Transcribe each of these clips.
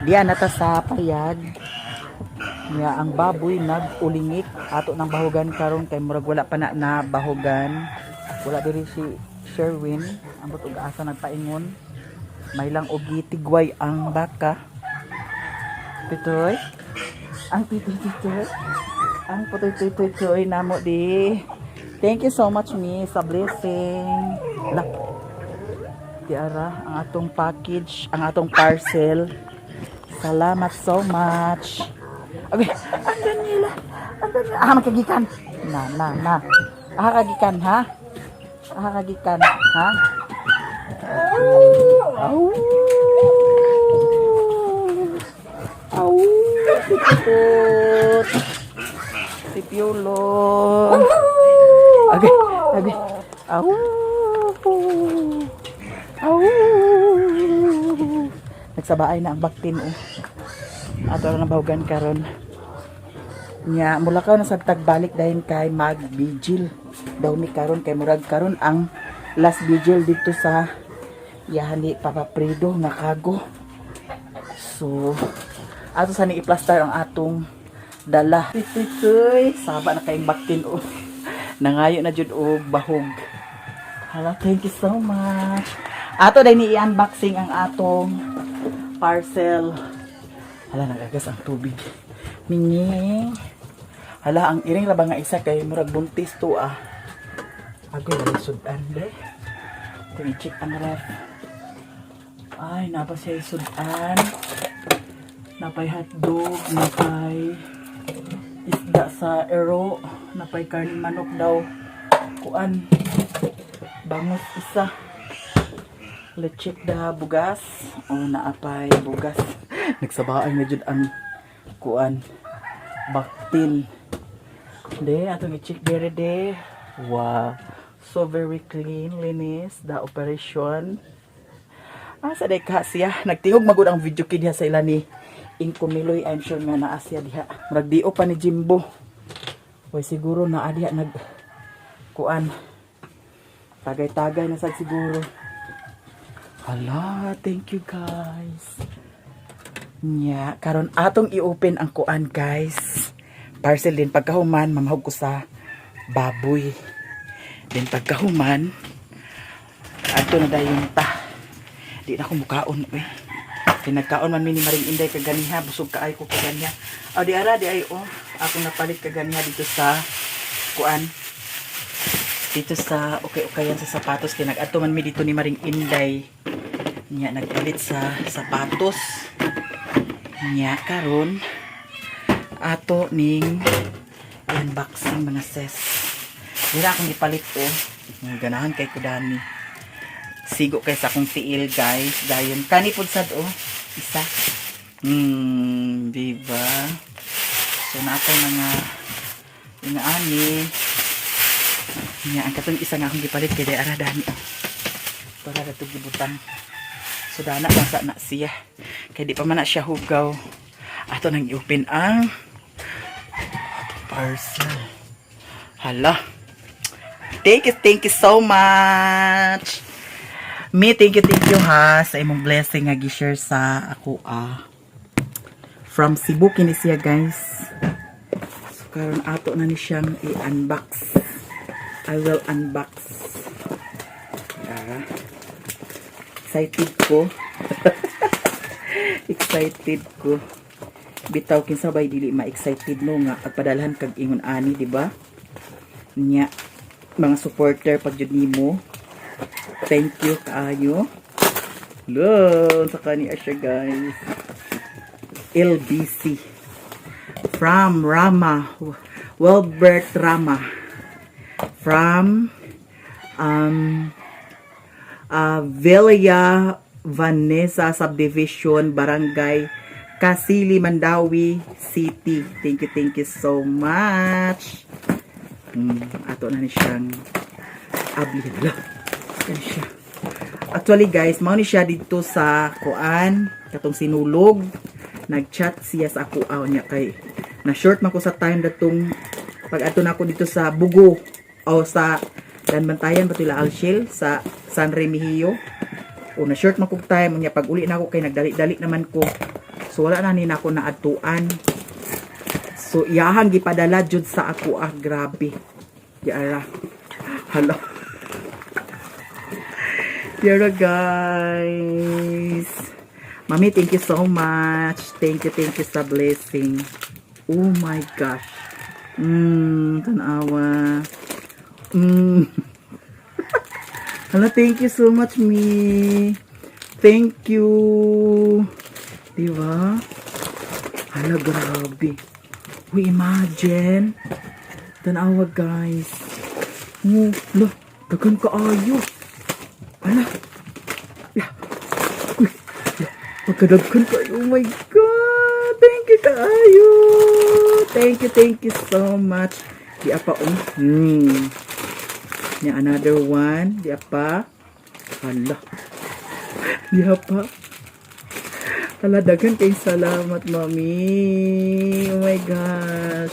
Diyan na ta sa payag. Nya ang baboy nag-ulingik, ato nang bahugan karon kay murag wala pa na na bahugan. Wala diri si Sherwin, ambot og asa nagpaingon. May lang og gitigway ang baka. Titoy. Ang titoy titoy. Ang putoy toy toy toy namo di. Thank you so much, mi, sa blessing. La. Tiara ang atong package, ang atong parcel. Salamat so much. Abi, ang Daniela. Ang Daniela. Ah, magkagikan. Na, na, na. Ah, kagikan, ha? Ah, kagikan, ha? Au. Au. Si Putut. Si Piolo. Agay, agay. Au. Au. Nagsabaay na ang baktin oh. Ato na bahugan karon. Nya mulakaw na sad tagbalik dayon kay mag-vigil daw mi karon kay murag karon ang last vigil dito sa iyahan ni Papa Fredo nga kago. So ato sa ni i-plaster ang atong dala. Tuy tuy, saba na kayong baktin oh. Nangayo na jud og bahog. Hala, thank you so much. Ato day ni i-unboxing ang atong parcel. Hala, nagagas ang tubig. Minging. Hala, ang iring ra ba nga isa kay murag buntis to ah. Agoy, wala sudan de. Tini-check ang ref. Ay, napa siya sudan. Napay hotdog, napay isda sa ero, napay karne manok daw. Kuan, bangos isa. Let's check the bugas. Oh, naapay bugas. Nagsabaay na jud ang kuan baktin. De, atong i-check dere de. Wow. So very clean, linis, the operation. Ah, sa day ka siya. Nagtingog magud ang video kid diha sa ila ni Ingko Miloy. I'm sure nga naa siya diha. Murag dio pa ni Jimbo. Way siguro naa diha nag kuan. Tagay-tagay na sad siguro. Hala, thank you, guys. Nya, karon atong i-open ang kuan, guys. Parcel din pagkahuman, mamahog ko sa baboy. Then pagkahuman, ato na dayon ta. Di na ko mukaon oy. Kay nagkaon man mi ni Maring Inday kaganiha, busog kaayo ko kaganiha. Aw di ara di ay oh, ako napalit kaganiha dito sa kuan. Dito sa okay-okayan sa sapatos kay nag-adto man mi dito ni Maring Inday. Nya nagpalit sa sapatos. Nya karon ato ning unboxing, mga sis. Dira akong gipalit oh. Ganahan kay kudani. Sigo kay sa akong tiil, guys. Dayon kani pud sad oh. Isa. Di ba? So natay mga inaani. Nya ang katong isa nga akong gipalit kay ara dani oh. Para dato gibutang. So dana lang sa na siya. Kay di pa man na siya hugaw. Ato nang i-open ang atong parcel. Hala. Thank you so much. Me, thank you ha sa imong blessing nga gi-share sa ako ah. From Cebu kini siya, guys. So karon ato na ni siyang i-unbox. I will unbox. Ah. Excited ko. Excited ko. Bitaw kinsa bay dili ma-excited no nga pagpadalhan kag ingon ani, di ba? Nya mga supporter pag jud nimo. Thank you kaayo. Lo, sa kani siya, guys. LBC. From Rama. Wilbert Rama. From Villa Vanessa Subdivision, Barangay Kasili, Mandaue City. Thank you so much. Ato na ni siyang abli. Hala. Yan siya. Actually, guys, mao ni siya dito sa kuan, katong sinulog. Nag-chat siya sa ako aw niya kay na short man ko sa time datong pag ato na ako dito sa Bugo o sa Danbantayan ba Alshil sa San Remigio. O na short man kog time niya pag uli na ako kay nagdali-dali naman ko. So So wala na ni nako naadtuan. So iyahang gipadala jud sa ako ah, grabe. Diara. Hala. Diara, guys. Mami, thank you so much. Thank you sa blessing. Oh my gosh. Tanawa. Hala, thank you so much, Mi. Thank you. Di ba? Hala, grabe. Uy, imagine. Tanawa, guys. Oh, hala, daghan kaayo. Hala. Hala. Uy, hala, pagkadaghan kaayo. Oh my God. Thank you kaayo. Thank you so much. Di pa oh. Ni another one. Di pa. Hala. Di pa. Hala, daghan kay salamat, Mami. Oh my gosh.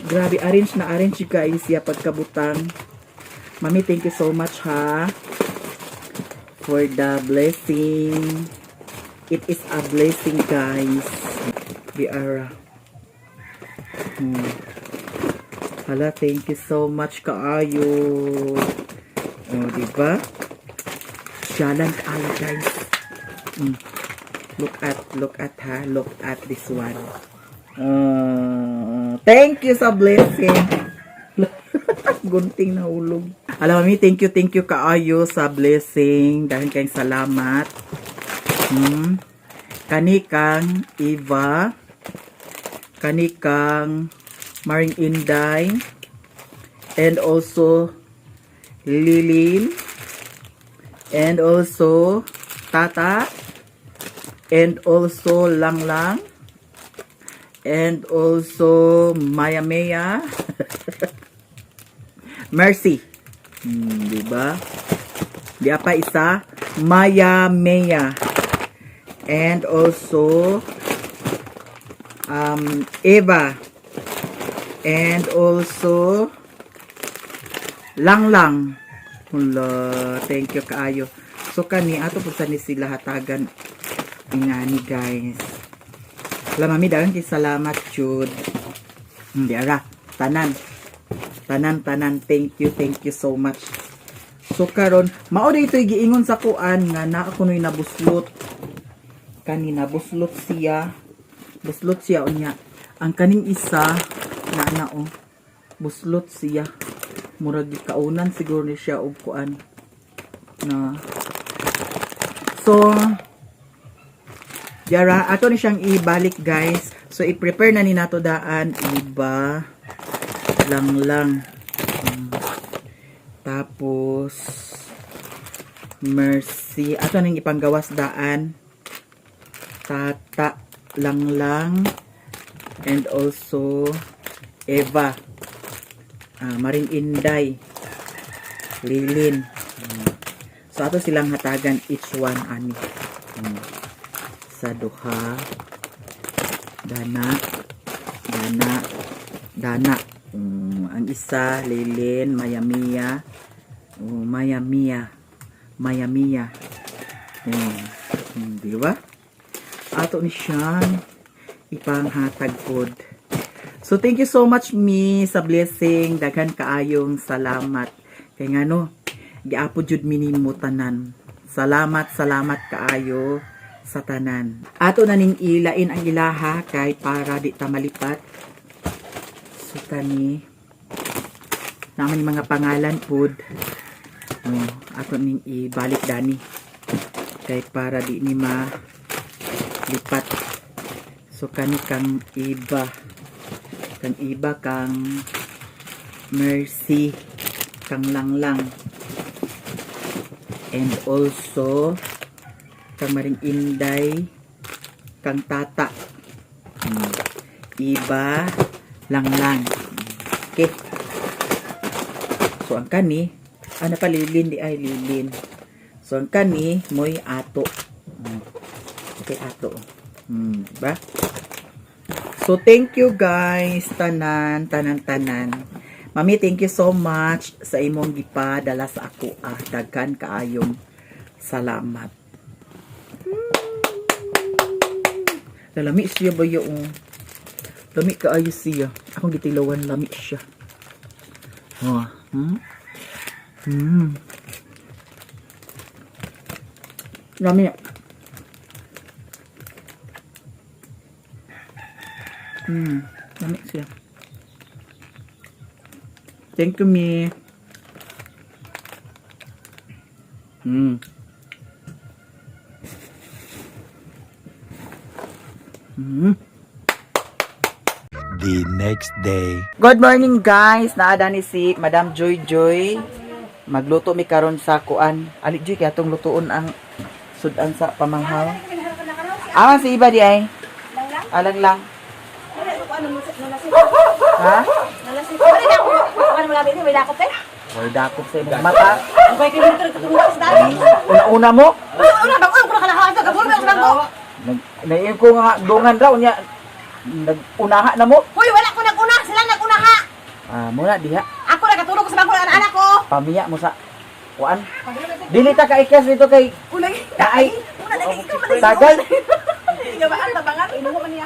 Grabe, arrange na arrange you guys siya pagkabutang. Mami, thank you so much ha. For the blessing. It is a blessing, guys. We are. Hala, thank you so much kaayo. Oh, di ba? Jalan kaayo, guys. Look at ha, look at this one. Thank you sa blessing. Gunting na hulog. Alam, Mami, thank you kaayo sa blessing. Dahil kayong salamat. Kani kang Eva. Kani kang Maring Inday. And also, Lilin. And also, Tata. And also, Langlang. And also, Maya Maya. Mercy. Di ba? Di pa isa. Maya Maya. And also, Eva. And also, Langlang. Hala, thank you kaayo. So, kani, ato po sa ni sila hatagan ingani, guys. Hala, Mami, daghan kay salamat, jud. Hindi, ara. Tanan. Tanan, tanan. Thank you so much. So, karon mao ito'y giingon sa kuan nga naa kuno'y nabuslot. Kani nabuslot siya. Buslot siya unya. Ang kaning isa, na na oh. Buslot siya. Murag gikaunan siguro ni siya og kuan. Na. So, Yara, ato ni siyang ibalik, guys. So, i-prepare na ni nato daan. Iba. Lang lang. Tapos, Mercy. Ato nang ipanggawas daan. Tata. Lang lang. And also, Eva. Ah, Maring Inday. Lilin. So, ato silang hatagan each one ani. Sa duha, dana, dana, dana. Ang isa, Lilin, Maya Mia, oh, Maya Mia, Maya Mia. Di ba? Ato ni siyang ipanghatag pod. So thank you so much, Mi, sa blessing. Daghan kaayong salamat. Kay ngano, giapo jud mi nimo tanan. Salamat, salamat kaayo sa tanan. Ato na ning ilain ang ilaha kay para di ta malipat. So kani naman yung mga pangalan pod. Oh, ato ning ibalik dani kay para di ni malipat. So kani kang Iba. Kang Iba, kang Mercy, kang Langlang. And also kang Maring Inday, kang Tata. Iba, Langlang. Okay. So ang kani, ano pa, Lilin di ay Lilin. So ang kani moy ato. Okay, ato. Ba? So thank you guys, tanan, tanan, tanan. Mami, thank you so much sa imong gipadala sa ako. Ah, daghan kaayong salamat. Lalami siya ba yung lami kaayo siya. Akong gitilawan, lami siya. Oh. Lami. Lami siya. Thank you, me. The next day. Good morning, guys. Naada ni si Madam Joy Joy. Magluto mi karon sa kuan. Ali Joy kay atong lutuon ang sudan sa pamanghaw. Aman si iba di ay. Alang lang. Ha? Way dakop sa imong mata. Una-una mo. Nag naiim ko nga dungan raw niya. Nag-unaha na mo. Hoy, wala ko nag-una, sila nag-una ha. Ah, muna diha. Ako nakatulog sa bangko anak ko. Pamiya mo sa kuan. Dili ta ka ikas dito kay Unang naay una lagi ikaw man. tagal. Ikaw ba ang tabangan? Inuha man niya.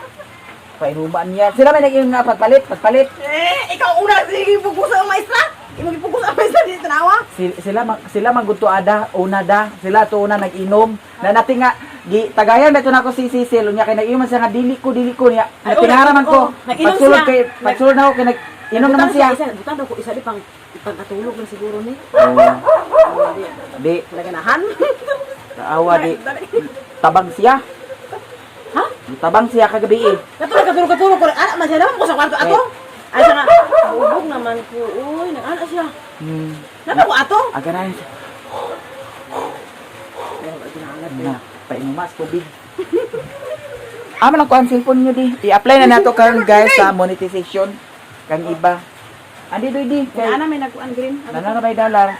Painuman niya. Sila may nag nga pagpalit, pagpalit. Eh, ikaw una sige pugusa ang maestra. Imo gipugusa ang maestra dito tanawa. Sila sila manggudto ada, una da, sila to una nag-inom. Na nati nga gi tagayan na to nako si Cecil unya kay nag-inom man siya nga dili ko niya. Ay, Natingara man ko. oo, nag-inom Pagsulod siya. kay pagsulod na ako kay nag-inom naman siya. Isa, butang daw ko isa di pang pagkatulog na siguro ni. Oh. Di Naganahan. kaawa di tabang siya. Ha? Tabang siya kagabi eh. Katulog katulog katulog ko. Anak man siya naman ko sa kwarto ato. Ay siya nga. Ubog naman ko. Uy, nag-ana siya. Napa ko ato? Aga na siya. Na, painumas tubig. Amo lang ko ang cellphone niyo di. I-apply na nato karon guys sa monetization kang iba. Andi doy di. Kay Ana may nagkuan green. nana na bay dollar.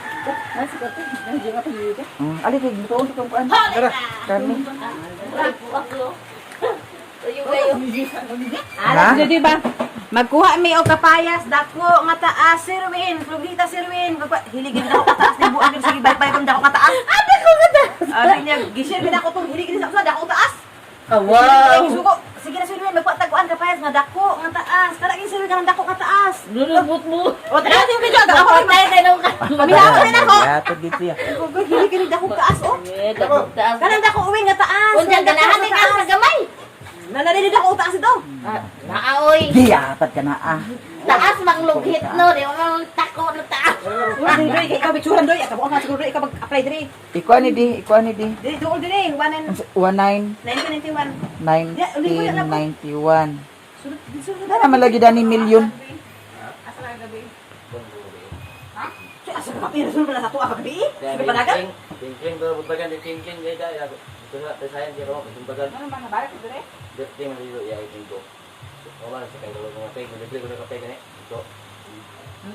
Ay sige ko. Nandiyo ka pag-iiga. Ali kay gituon sa tong kuan. Tara. Kami. Ha? Alam di ba? Magkuha mi og kapayas dako nga taas sirwin, plugita sirwin. Hiligin na ako kataas ni buang sige balik-balik ko dako kataas. Ah, dako kataas. Abi niya gishare gid ako tong hiligin sa dako taas. Oh, Wow. Suko. Sige na sirwin, magkuha taguan kapayas nga dako nga taas. Kana gid sirwin nga dako nga taas. Lulubot mo. O tara sige medyo aga ako. Patay tayo ka. Pamihawa rin ako. Yatod gid siya. Hiligin dako taas oh. Eh, dako taas. Kanang dako uwi nga taas. Unsa ganahan ni ka sa gamay. Nananili dako taas ito. Naaoy. Di yatad ka na ah. Taas manglugit no, di mo tako na taas. Wala diri doy, ikaw bitsuran doy, ikaw ka siguro ikaw mag-apply diri. Ikuan ni di, ikuan ni di. Diri duol diri, 1 19 1991. 1991. Sulod sulod. Na naman lagi dani million. Asa na gabi? Ha? Asa ka pira sulod na sa tuwa kagabi? Sige panagan. King to butagan di king king gaya ya. Ito na tasayan di ro butagan. Ano man balik diri? Di man dito ya king ko. Wala sa kay ko mga peg, libre ko na kape gani. Ito.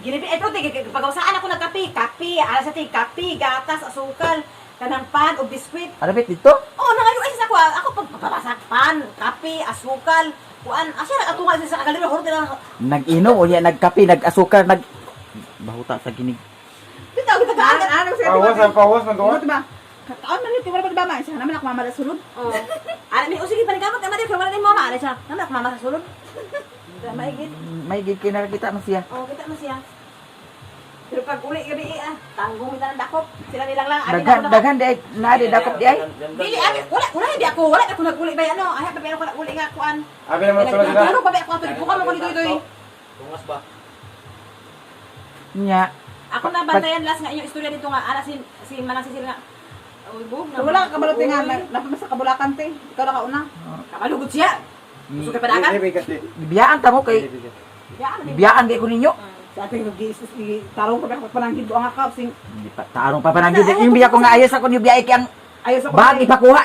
Ginibi ito di pagawsaan ako nagkape, kape, ala sa ti kape, gatas, asukal, kanang pan o biskwit. Arabit dito. Oh, nangayo ay sa ako. Ako pagpapabasa pan, kape, asukal, kuan. Asa na ato nga sa kagaliro hurot na. Nag-inom o niya nagkape, nag-asukar, nag bahuta sa ginig. Bitaw kita ka. Ano siya? Pawas ang pawas man doon. Diba? Kaon man yun, wala pa diba ma? Siya naman ako mama sa sulod. Oh. Ala mi, o sige panikamot ka man wala ni mama ala siya. Naman ako mama sa sulod. Maigit. May gid kay nakakita man siya. Oh, kita man siya. Pero pag uli gabi eh, ah, tanggong kita ng dakop. Sila nilang lang. Abi Daghan na ako daghan di ay naa di dakop di ay. Dili abi, wala wala hindi ako, wala ako naguli ba ano? Ay, pa ako naguli nga kuan. Abi naman sulod sila. Ano pa ba ako ato buka mo ko dito dito. Tungas ba? Nya. Ako na bantayan last nga inyong istorya dito nga ana si si Manang Cecil nga. Uy, bug So, wala ka kabalo nga, napamasa sa kabulakan te. Ikaw na kauna. Kamalugod siya. Gusto kay padagan. Di bigas di. Biyaan ta mo kay biyaan kay ko ninyo. Sa ating tarong ko pa pananggid buang akap sing Hindi pa taarong pa pananggid. Yung biya ko nga ayos ako niyo biya kay ang ayos ako. bag ipakuha.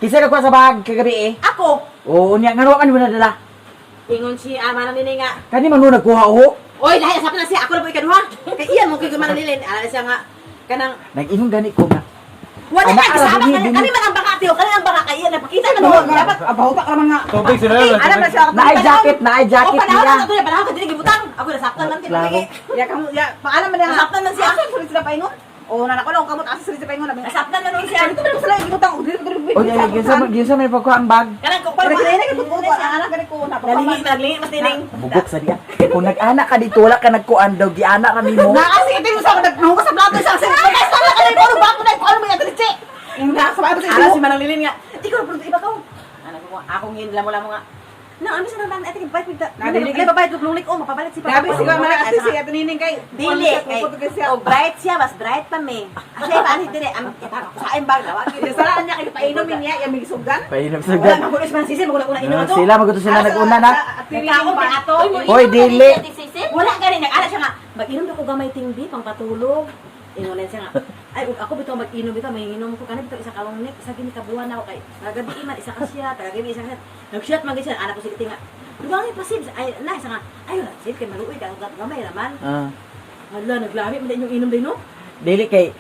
Kinsa nagkuha sa bag kagabi eh? Ako, Oo niya ngano ka nimo nadala? ingon si Manang Nini nga. Kani man mo nagkuha ho. Oy, lahi sa na siya. Ako na po ikaduha. Kay iyan mo kay Manang Nini. Ala siya nga kanang Nag-inom gani ko nga. wala Ana, ka kasama ara, kani kani man ang baka tiyo, kani ang baka kay iyan napakita na mo. Dapat Abahuta ka naman nga. Tubig sila. Alam na siya. Naay jacket, naay jacket Oh, panahon niya. na to, panahon ka dili gibutang. Ako nasaktan man kay Klaro. pigi. Ya kamu ya paalam man na. Nasaktan man siya. Asa sulod sila paingon? Oh, na nako lang kamot asa sa paingon na. Nasaptan na noon siya. Dito ba sila gibutang og dito dito. O niya ginsa may pagkuha ang bag. Kanang ko Pero pa kaya na ko ang anak gani ko na. Nalingi, naglingi mas tining. Bugok sa diya. Kung nag-ana ka dito wala ka nagkuan daw giana ka nimo. Na kasi ito yung sa naghugas sa plato sa sa sa na kanay ko bago na ko ano may atritse. Yung na sa bago sa Ara si Manang Lilin nga. Ikaw pero iba ka. Anak ko akong yun lamo-lamo nga. Na ano sa nang ate bayad migda. Nadilig. Ay babayad ko lunglik oh mapabalit si Papa. Grabe siguro man kasi si ato nining kay Dili kay oh bright siya mas bright pa me. Kasi pa ani dire am sa aim bag daw. Sala niya kay painumin niya yang migisugan. Pahinam sa Wala gan. magulo si Manang Sisil magulo una inom to. Sila maguto sila nag-una na. Nagkaon pa ato. Hoy, dili. Wala gani nag-ana siya nga mag-inom daw ko gamay tingbi pang patulog. Ingon siya nga. Ay ug ako bitaw mag-inom bitaw may inom ko kanang bitaw isa ka long neck isa gini ka buwan ako kay tagabi man isa ka siya tagabi isa ka siya. Nag-shot man gid siya ana ko sige tinga. Dugangi pa sib ay na isa nga ayo na sib kay maluoy ka gamay raman. Ah. Hala naglami man inyong inom din no. Dili kay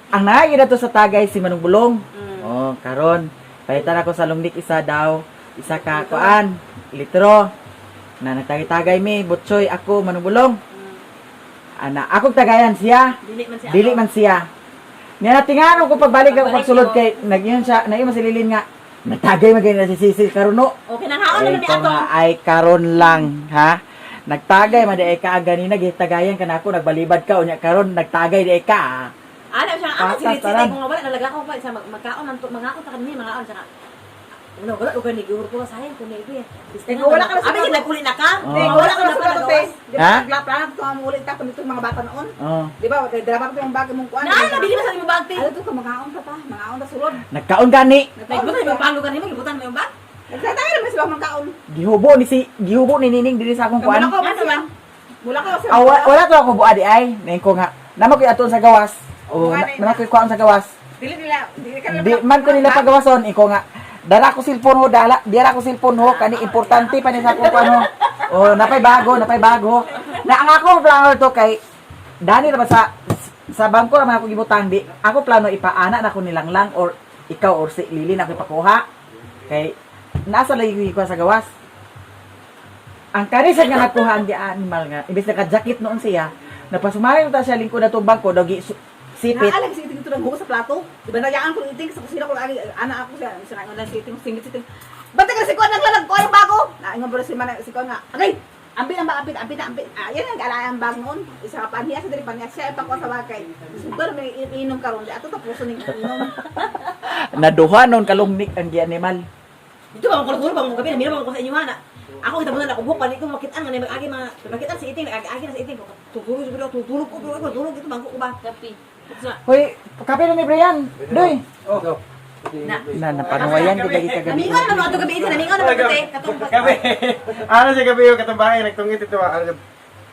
ang naagi na to sa tagay si Manong Bulong. Oh, karon palitan ako sa lungnik isa daw, isa ka kuan, litro. Na nagtagay-tagay mi, Butchoy ako Manong Bulong. Ana, akong tagayan siya. Dili man siya. Dili man siya. Niya natingano ko pagbalik ako Pagbalik pagsulod ko. kay nagyun siya, naima si Lilin nga. Nagtagay man na si Sisil karon no. Okay nang haon Ay, na ni ko ato. nga, ay karon lang, ha? Nagtagay man di ay ka ganina gitagayan ka nako nagbalibad ka unya karon nagtagay di ay ka. Ah. Ana siya nga Patas si Ritzy tanan. kung wala nalaga ko pa sa magkaon man to mangaon ta kanini mangaon siya nga. Una wala og gani giuro ko sayang kun ni ibi. Eh, wala ka na sa Abi naguli na ka. Oh. Di, Wala ka na sa pa plato, te. Di ba, Ha? naglaplano ko ang ulit ta dito mga bata noon. Oh. Di ba, dala pa yung bag mong kuan. Na nabili ba sa imong bag te? Ano to ka mangaon pa pa, mangaon ta sulod. Nagkaon gani. Nagbutan mo palo kanimo gibutan mo yung bag. Nagtatay naman sila mangkaon. Gihubo ni si gihubo ni Nining diri sa akong kuan. Mula ko man sila. Mula ko sila. Ah, wala to ako buha di ay. Nain ko nga. Nama ko aton sa gawas. O na, nama ko kuan sa gawas. Dili nila, dili ka Di man ko nila pagawason iko nga. Dala ko cellphone ho, dala, dira ko cellphone ho, kani importante pa ni sa akong kuan ho. O napay bago, napay bago. Na ang ako plano to kay dani ra ba sa bangko ra man ako gibutang di. Ako plano ipaana na ko nilang lang or ikaw or si Lili na ako ipakuha. Kay nasa lagi ko sa gawas. Ang karisag nga nakuha ang di animal nga, imbes naka-jacket noon siya, napasumari ta siya lingkod na itong bangko, daw gi sipit. Naalag si iting ito ng sa plato. Di ba nayaan ko iting sa kusina ko lagi ana ako siya sa nga lang si iting singit si iting. Basta kasi ko naglalag ko ang bago. Naingon ba si man si ko nga. Agay. Ambil ang ambit ambit ambit. Ah, yan ang ala ang bag noon. Isa ka panhiya sa diri panhiya siya ipako sa bagay. Super may inom karon di ato tapuson ning inom. Naduha noon kalungnik ang di animal. Dito ba mo ba mo gabi namira ba ko sa inyo ana. Ako kita mo na ako buhok palit ko makitaan nga mag-agi mga makitaan si iting nag-agi na sa iting tutulog siguro tutulog ko pero tulog ito bangko ko ba. Kapi. Hoy, kape na ni Brian. Doy. Oh. Na. Na napanuwayan gid lagi kagabi. Namingon naman ato gabi ito namingon naman te. Katong Gabi. Ano siya gabi yung katambahay, nagtungit ito. Ano siya,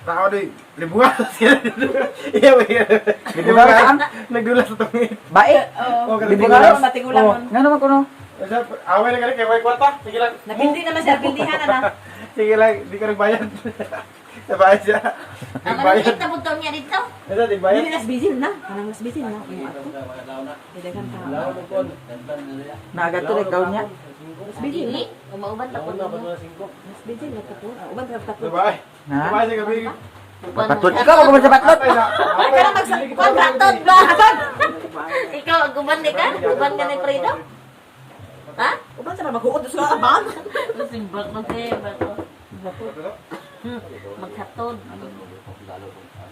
tao doy, libuha siya. Iya, iya. Libuha saan? Nagdula sa tungit. Bae. Oh, Libuha Matigulang. Oh, ngano man kuno? Away na kali kay way kwarta. Sige lang. Napindi naman siya napindihan na. Sige lang, di ko nagbayad. Nabayad siya. Ang Nagbayad. manungit na butong niya dito. Nasa, nagbayad. Dili nas busy na. Kanang nas busy na. Dagan ta. Naga to ikaw niya. Nas busy na. Dili. Umauban ta ko. Nas busy na tapon. Uban ta tapon. Nabayad. Ha? Nabayad siya gabi. Patlot ikaw ako sa patlot. Ay, na. Ay kana mag kuan Patod ba? Ikaw, guban di ka? Guban ka ni Fredo? Ha? Uban sa maghuot sa abang. Simbak mo te, bako. Maghatod.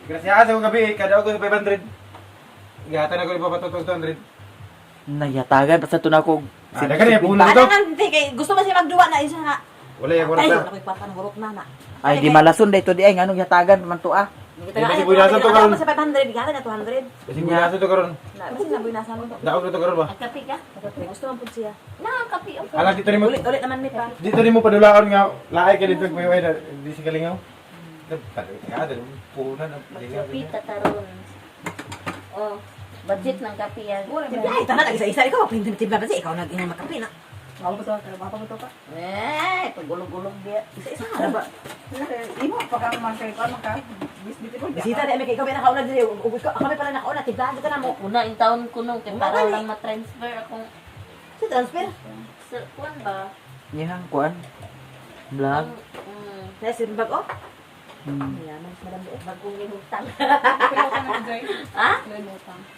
Grasya sa gabi, kada ako sa 500. Gihatan ako ni Papa Toto 200. Nayatagan basta to na ako. Ah, dagan ya puno Ana to. nga te kay gusto man siya magduwa na isa na. Wala ya Ay, kwarta. ako'y kwarta ng hurot na na. Ay di malason dayto di ay nganong yatagan man to ah. Di ba si Buyasan to karon? Sa 500 bigyan na 200. Kasi buyasan to karon. Na, basta na buyasan mo. Daog na to karon ba? Ang kape ka? Gusto man pud siya. Na, ang kape. Oh. Ala dito nimo. Ulit ulit naman mi pa. Dito nimo padulaon nga laay ka dito kuya na di si kalingaw. Ka dal punan ang kalingaw. Kape tataron. Oh, budget ng kape yan. Ay, tanan isa-isa ikaw pintim-timpla ba siya ikaw nag ina magkape na. Ako pa to, ako pa to pa. Eh, pagulog-gulog biya. Isa-isa na ba? Imo pa ka man kay kuan man ka. Bisbit ko. Bisita di kay ikaw ba nakauna diri ug ikaw kami pala nakauna timplahan kita na mo. Una in taon ko nung kay para Wala, eh. lang ma-transfer akong Sa transfer. sa kuan ba? Niyang kuan. Vlog. Ang Na simbag oh. Mayaman si Madam Doy. Bagong nihutang. Ha?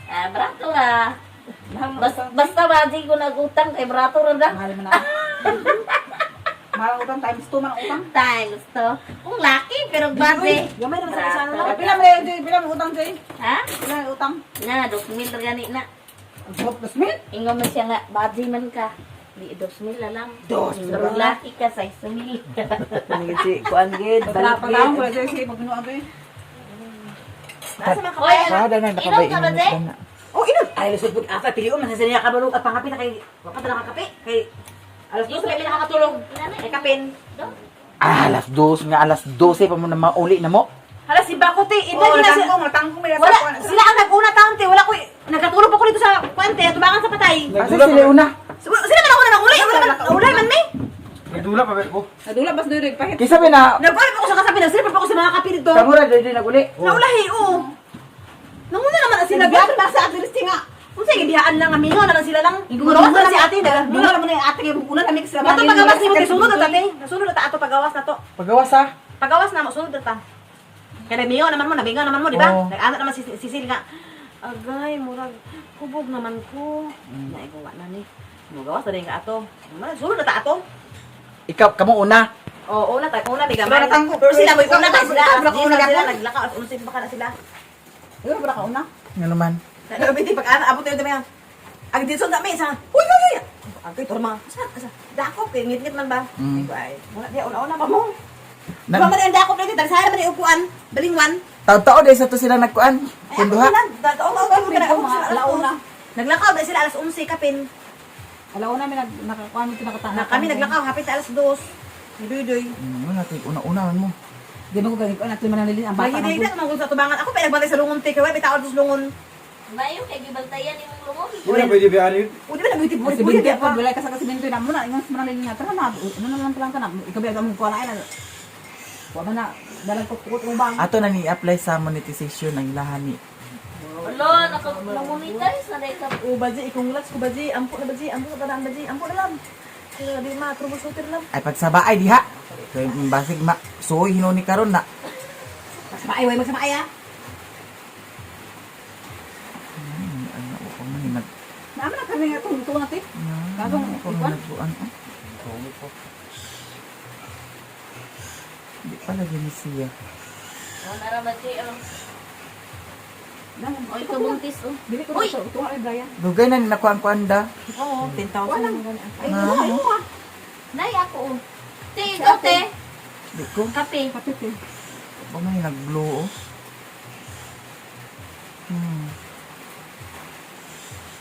Ah, barato ra. Basta ba di ko nagutang kay barato ra da. Mahal mo na. Mahal ang utang times 2 man ang utang. Times to. Kung laki pero base. Gamay naman sa ano lang. Ay, pila mo na Jay? Pila mo utang, Jay? Ha? Pila mo utang? Na, 2,000 ra gani na. 2,000? Ingon man siya nga, body man ka. Di, 2,000 na lang. 2,000. Pero laki ka sa 1,000. Manigid si kuan gid, balik Pagkatawang ko gid. na, Jay, sige, magbinuang ko eh. Nasa mga Oy, kapayas. Sada na inom nakabay ka ba, Jay? na. Oh, inom. Ay, lusod pud asa pili man sa niya kabalog at pangapi na kay wapat na nakakape kay alas 2 kami nakakatulog. Kay kapin. Ah, alas 2 nga alas 12 pa mo na mauli na mo. Hala si Bako te, Oo, ina na sila. natangko, natangko, may nasa Wala, kuwan. sila ang nag-una taon te, wala ko nagkatulog ako dito sa kuan te, tubangan sa patay. Asa sila una? Sila man ang una naguli, wala man ulay man mi. Nagdula pa ba ko? Nadula, bas doon, nagpahit. Kisa ba na Naguli pa ako sa kasabi, nagsilip pa ako sa mga kape dito. kamura dili naguli. Naulahi, oo. Nanguna naman ang sila. Sinabi ba sa ate Christy nga? Unsa gibihaan lang amingo naman sila lang. Guro Guro si ate Dula na. naman yung ate kay una kami sa Ato pagawas nimo kay sunod na tate. Sunod na ta ato pagawas na to. Pagawas ha. Pagawas na mo sunod na ta. Kay nagmingaw naman mo, nabingaw naman mo, di ba? Oo. Nag-ano naman si Cecil nga. Agay, murag kubog naman ko. Na ikaw na ni. Mugawas na din ka ato. Sunod na ta ato. Ikaw kamo una. Oo, una ta, una may gamay. Pero natangko. Pero sila mo una ka sila. Ikaw, ikaw, Sila ikaw, sila naglakaw, alas 11 pa ka na sila. Ikaw ba ka una? Nga naman. Nagabiti pag ana abot tayo dami. Ang dinson dami sa. Uy uy uy. Agay torma. Sa sa dakop kay ngit-ngit man ba? Ay, wala di una-una pa mo. Na, Ba man ang dakop lagi tagsa man ang upuan, balingwan. Taon-taon dahil sa to sila nagkuan. Kunduha. Taon taon ka na abot sila alas Alauna. 11. Naglakaw ba sila alas 11 kapin. Alauna may nakakuan dito nakatahan. Na kami naglakaw hapit sa alas 2. Niduy-duy. Wala tayo una-una man mo. Di ba ko gagawin ko anak manalilin ang bata. Magidig na kumangkol sa tubangan. Ako pa nagbantay sa lungon te kay wala tao sa lungon. Mayo kay gibantayan imong lungon. Wala pwede ba yun? O di ba nag-beauty Kasi buri binti ako, wala ka sa kasi binti na muna, ingon sa manalilin nga, tara na, ano na lang palang ka na, ikaw ba ang kuha na ay, kuha ba na, dalang ko kukot ubang. Ato na ni-apply sa monetization ang ilahan ni. Ulo, naka namonetize na dai ka. O baji ikunglats ko baji, ampo na baji, ampo na tanaan baji, ampo na lang. Sila di ma troubleshooter lang. Ay pagsaba ay diha. Kay basig ma suoy hinuni karon na. Magsama ay, way magsama ay ah. Ay, ano ko man ni nag Naman na kami nga itong tuwa natin. Bagong ako man ikuan. nagkuan. Oh. Di pala gini siya. Oh, nara ba Jay, oh. Nang- Oy, kabuntis oh. Dili ko na ito, tuwa ay Brian. Dugay na ni nakuan-kuan da. Oo, 10,000. Wala. Ay, imo, imo ah. Nay ako oh. Te, ikaw te. Di ko. Kape. Kapit eh. Ba man nag-blow oh.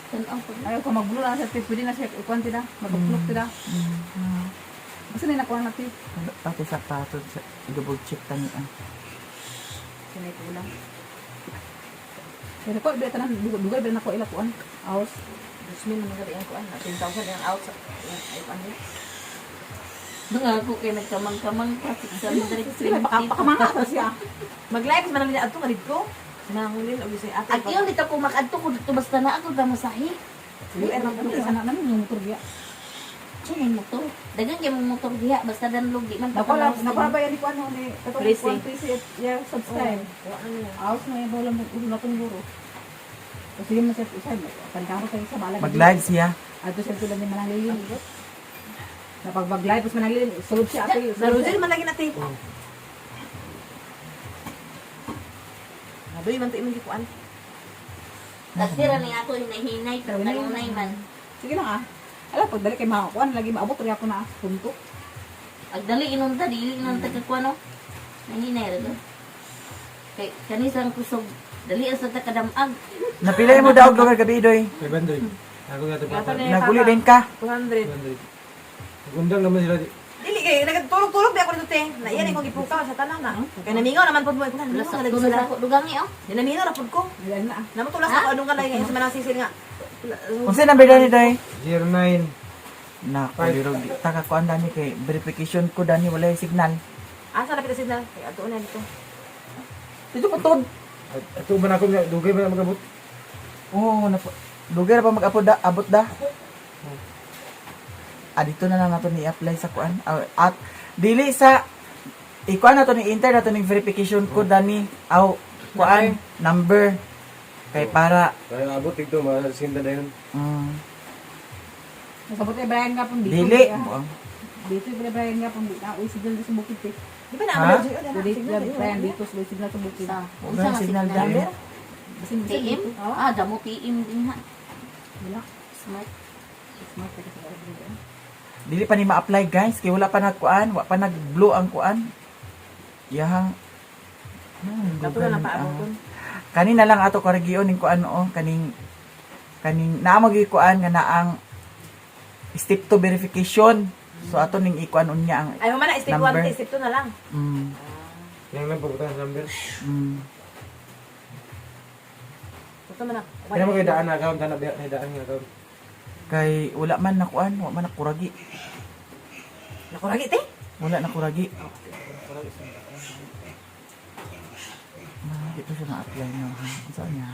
Tan-aw ko. Ayaw ko magbulo na siya, pwede na siya, ikuan tida, magbuklok tida. Basta na nakuha natin. Wala Pati sa pato sa double check tani ah. Sinay ko lang. Pero ko, di tanan, dugay ba na ko ila kuan? Hours. 2,000 naman gabi ang kuan, 10,000 ang out sa ay kuan. Nga ako kay nagkamang-kamang pa Sila, baka 620. pakamanga sa siya. Mag-live man nila adto nga didto. Mangulin og si ate. Ag yun dito ko makadto ko dito basta na ako damasahi. Dili man ko sana namin yung motor biya. Sino yung motor? Dagan kay mong motor diha basta danlog di man Nakuha papanaw. nakuha ba yan ni kuan ni katong Prisi. kuan prisi yeah, subscribe. Hours na yung bola mo ulo na tong guro. Kasi yun man siya usay, pantaro tayo sa balag. Mag-live siya. Adto siya sila ni Manalilin. Napag mag-live pas Manalilin, sulod siya ate. sulod siya. Narudil man lagi nate. Nadoy man to imong gikuan. Tagsira ni ako hinahinay pero kanunay man. Sige lang ah. Ala pagdali kay makakuan lagi maabot rin ako na ah, punto. Ag dali inunta dili inunta ka kuno. Nahinay ra do. Kay kanisang kusog dali sa ta kadamag. Napilay mo daw lugar gabi doy. 500. Ako nga ito pa. Naguli din ka. 200. 200. Gundang naman sila di. Dili kay nagtulog-tulog di ako dito te. Naiyan ko gipukaw sa tanan na. Kay namingaw naman pud mo ko Wala namingaw sa na lagi tulog sila. ako dugangi oh. Di namingaw na pud ko. Dali na ah. Namutulas ako anong kalay nga sa manang sisil nga. Unsa number dani doy? 09. Nako, diro di ta ka kuan dani kay verification ko dani wala yung signal. Asa na pita signal? Kay adto na dito. Dito pa tod. Ato man ako nga dugay man magabot. Oo, oh, dugay ra pa mag-abot da, abot da. Ah, dito na lang nato ni-apply sa kuan. Ah, at dili sa Ikuan na to ni enter na to ning verification code dani. Aw, kuan number kay para Kaya abot dito, masinda na yun. Nasabot ni Brian nga pong dito. Dili. Dito ni Brian nga pong dito. Ah, uy, signal sa bukid eh. Di ba na Ha? Dito ni Brian dito, sa signal sa bukid. Sa Wala unsa nga signal signal? dami. TM? Ah, damo TM din ha. Wala. Smart. Smart ka sa bukid. Dili pa ni ma-apply guys kay wala pa nagkuan, wa pa nag-blue ang kuan. Iyahang Ato na lang paaboton. Kanina lang ato karagion ning kuan oh, kaning kaning naa mo gyud kuan nga naang step 2 verification. So ato ning ikuan unya ang Ay, humana, step Number. 1, step 2 na lang. Yan lang pagbutan sa number. Ito man na. Kaya mo kayo daan na account, hanap na daan nga account. Kay wala man na kuan, wa man na kuragi. Nakuragi, te. Wala na kuragi. Ah, di pa siya ma-apply no. ha? Saan niya?